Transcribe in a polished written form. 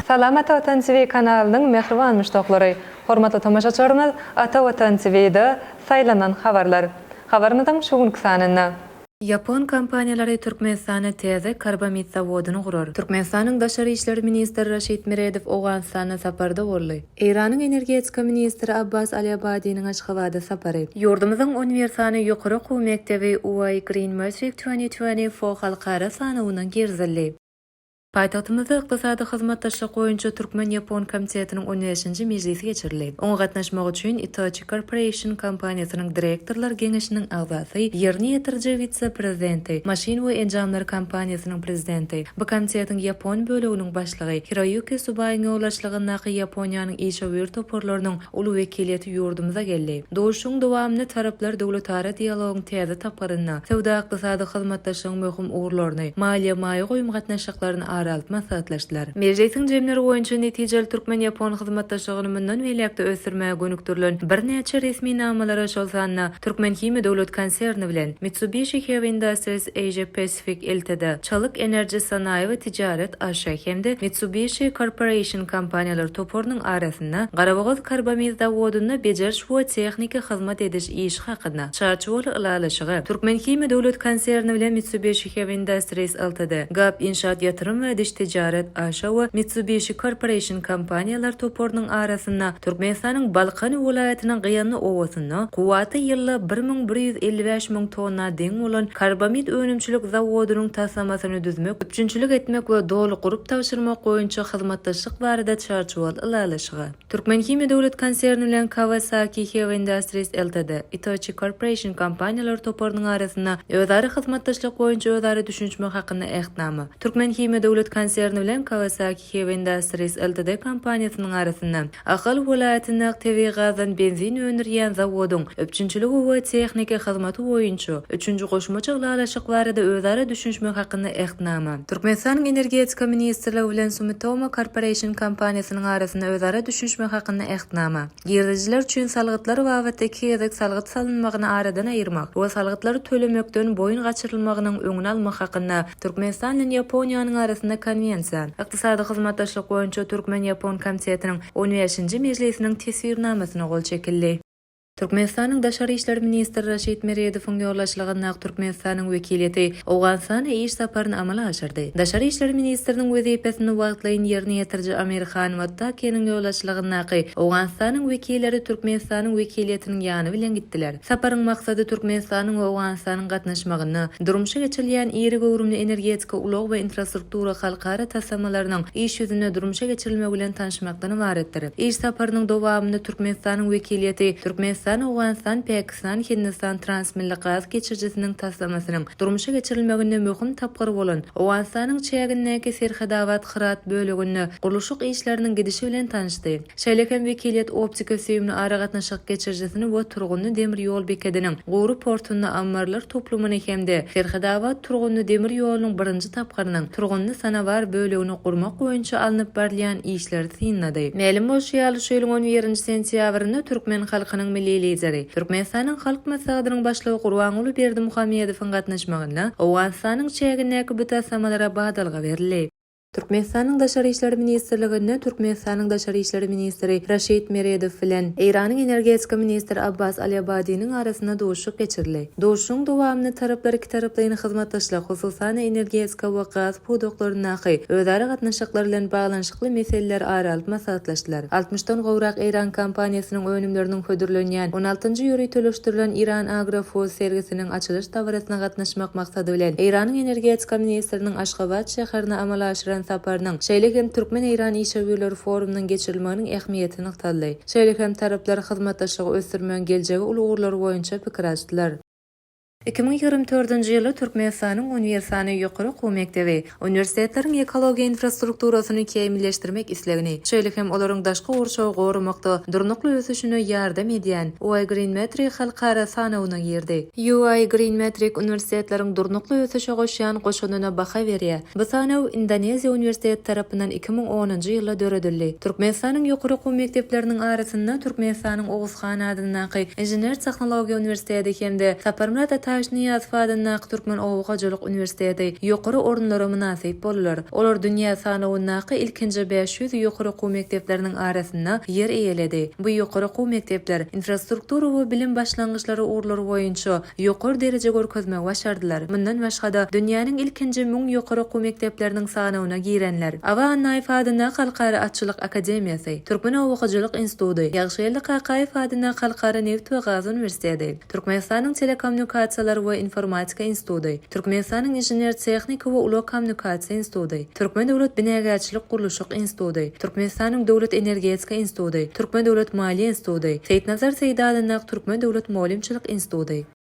Salam Ata Watan TV kanalynyň mähriban muşdaklary! Hormatly tomaşaçylarymyz Ata Watan TV-de Saýlanan habarlar. Habarymyzyň şu günki sanynda. Ýapon kompaniýalary Türkmenistanda täze karbamid zawodyny gurar. Türkmenistanyň daşary işler ministri Raşid Meredow Owganystanda saparda boldy. Eýranyň energetika ministri Abbas Aliabadiniň Aşgabada sapary. Ýurdumyzyň on bir sany ýokary okuw mekdebi UI Green Metric 2024 halkara sanawyna girizildi. Paýtagtymyzda Ykdysady hyzmatdaşlyk boýunça türkmen-ýapon komitetiniň on bäşinji mejlisi geçirildi. Oňa gatnaşmak üçin Itochu Corporation kompaniýasynyň direktorlar geňeşiniň agzasy, ýerine ýetiriji wise-prezidenti, maşyn we enjamlar kompaniýasynyň prezidenti, bu komitetiň ýapon böleginiň başlygy Hiroýuki Subaýyň ýolbaşçylygyndaky Ýaponiýanyň işewür toparlarynyň uly wekiliýeti ýurdumyza geldi. Duşuşygyň dowamynda taraplar döwletara dialogyň täze tapgyrynda söwda-ykdysady hyzmatdaşlygyň möhüm ugurlaryny, maliýe-maýa goýum gatnaşyklaryny ara alyp maslahatlaşdylar. Mejlisiň jemleri boýunça netijeli türkmen-ýapon hyzmatdaşlygyny mundan beýläk-de ösdürmäge gönükdirilen birnäçe resminamalara, şol sanda Türkmenhimiýa döwlet konserni bilen Mitsubishi Heavy Industries Asia Pacific Ltd, Çalyk Enerji Sanaýy we Tijaret AŞ hem-de Mitsubishi Corporation kompaniýalar toparynyň arasynda Garabogaz karbamid zawodynda bejeriş we tehniki hyzmat ediş işi hakynda çarçuwaly ylalaşyga, Türkmenhimiýa döwlet konserni bilen Mitsubishi Heavy Industries Ltd, Gap Inşaat Ýatyrym we Diş Tijaret AŞ we Mitsubishi Corporation kompaniýalar toparynyň arasynda Türkmenistanyň Balkan welaýatynyň Gyýanly obasynda kuwwaty ýylda 1155 müň tonna deň bolan karbamid önümçilik zawodynyň taslamasyny düzmek, üpjünçilik etmek we doly gurup tabşyrmak boýunça hyzmatdaşlyk barada çarçuwaly ylalaşyga. Türkmenhimiýa döwlet konserni bilen Kawasaki Heavy Industries Ltd, Itochu Corporation kompaniýalar toparynyň arasynda özara hyzmatdaşlyk boýunça özara düşünişmek hakynda Ähtnama, Türkmenhimiýa döwlet konserni bilen Kawasaki Heavy Industries Ltd kompaniýasynyň arasynda Ahal welaýatyndaky tebigy gazdan benzin öndürýän zawodyň üpjünçiligi we tehniki hyzmaty boýunça üçünji goşmaça ylalaşyk barada özara düşünişmek hakynda Ähtnama, Türkmenistanyň Energetika ministrligi bilen Sumitomo Corporation kompaniýasynyň arasynda özara düşünişmek hakynda Ähtnama, Girdejiler üçin salgytlar babatda iki gezek salgyt salynmagyny aradan aýyrmak we salgytlary tölemekden boýun gaçyrylmagynyň öňüni almak hakynda Türkmenistan bilen Ýaponiýanyň arasynda Konwensiýa, Ykdysady hyzmatdaşlyk boýunça türkmen-ýapon komitetiniň on bäşinji mejlisiniň Teswirnamasyna gol çekildi. Türkmenistanyň Daşary işler ministri Raşid Meredowyň ýolbaşçylygyndaky Türkmenistanyň wekiliýeti Owganystana iş saparyny amala aşyrdy. Daşary işler ministriniň wezipesini wagtlaýyn ýerine ýetiriji Amir Han Mottakiniň ýolbaşçylygyndaky Owganystanyň wekilleri Türkmenistanyň wekiliýetiniň ýany bilen gitdiler. Saparyň maksady Türkmenistanyň we Owganystanyň gatnaşmagynda durmuşa geçirilýän iri göwrümli energetika, ulag we infrastruktura halkara taslamalarynyň iş ýüzünde durmuşa geçirilmegi bilen tanyşmakdan ybaratdyr. Iş saparynyň dowamynda Türkmenistanyň wekiliýeti Türkmenistan, Owganystan, Pakistan, Hindistan transmilli gaz geçirijisiniň taslamasynyň durmuşa geçirilmeginde möhüm tapgyr bolan Owganystanyň çägindäki Serhedabat-Hyrat böleginde gurluşyk işleriniň gidişi bilen tanyşdy. Şeýle hem wekiliýet optika-süýümli aragatnaşyk geçirijisini we Turgundy demir ýol bekediniň gury portunda ammarlar toplumyny hem-de Serhedabat-Turgundy demir ýolunyň birinji tapgyrynyň Turgundy-Sanabar bölegini gurmak boýunça alnyp barylýan işleri synlady. Mälim bolşy ýaly, şu ýylyň on birinji sentýabrynda türkmen halkynyň Milli Lideri, Türkmenistanyň Halk Maslahatynyň Başlygy Gurbanguly Berdimuhamedowyň gatnaşmagynda Owganystanyň çägindäki bu taslamalara badalga berildi. Türkmenistanyň Daşary işler ministrliginde Türkmenistanyň Daşary işler ministri Raşid Meredow bilen Eýranyň energetika ministri Abbas Aliabadiniň arasynda duşuşyk geçirildi. Duşuşygyň dowamynda taraplar ikitaraplaýyn hyzmatdaşlyk, hususan-da, energetika we gaz pudaklaryndaky özara gatnaşyklar bilen baglanyşykly meseleleri ara alyp maslahatlaşdylar. Altmyşdan gowrak eýran kompaniýasynyň önümleriniň hödürlenýän on altynjy ýöriteleşdirilen Iran Agro Food sergisiniň açylyş dabarasyna gatnaşmak maksady bilen, Eýranyň energetika ministriniň Aşgabat şäherine amala aşyran saparynyň, şeýle hem türkmen-eýran işewürleri forumynyň geçirilmeginiň ähmiýeti nygtaldy. Şeýle hem taraplar hyzmatdaşlygy ösdürmegiň geljegi uly ugurlary boýunça pikir alyşdylar. 2024-nji ýylda Türkmenistanyň on bir sany ýokary okuw mekdebi uniwersitetleriň ekologiýa infrastrukturasyny kämilleşdirmek islegini, şeýle hem olaryň daşky gurşawy goramakda durnukly ösüşine ýardam edýän UI GreenMetric halkara sanawyna girdi. UI GreenMetric uniwersitetleriň durnukly ösüşe goşýan goşandyna baha berýär. Bu sanaw Indoneziýa uniwersiteti tarapyndan 2010-njy ýylda döredildi. Türkmenistanyň ýokary okuw mekdepleriniň arasynda Türkmenistanyň Oguz han adyndaky Inžener-tehnologiýa uniwersiteti hem-de Saparmyrat Ataýew. Ataýewiç Nyýazow adyndaky Türkmen oba hojalyk uniwersiteti ýokary orunlara mynasyp boldular. Olar dünýä sanawyndaky ilkinji 500 ýokary okuw mekdepleriniň arasynda ýer eýeledi. Bu ýokary okuw mekdepler infrastruktura we bilim başlangyçlary ugurlary boýunça ýokary dereje görkezmegi başardylar. Mundan başga-da, dünýäniň ilkinji 1000 ýokary okuw mekdepleriniň sanawyna girenler, Aba Annaýew adyndaky Halkara atçylyk akademiýasy, Türkmen oba hojalyk instituty, Ýagşygeldi Kakaýew adyndaky Halkara nebit we gaz uniwersiteti, Türkmenistanyň Telekommunikasiýalar we informatika instituty, Türkmenistanyň Inžener-tehniki we ulag kommunikasiýa instituty, Türkmen döwlet binagärçilik-gurluşyk instituty, Türkmenistanyň Döwlet energetika instituty, Türkmen döwlet maliýe instituty, Seýitnazar Seýdi adyndaky Türkmen döwlet mugallymçylyk instituty.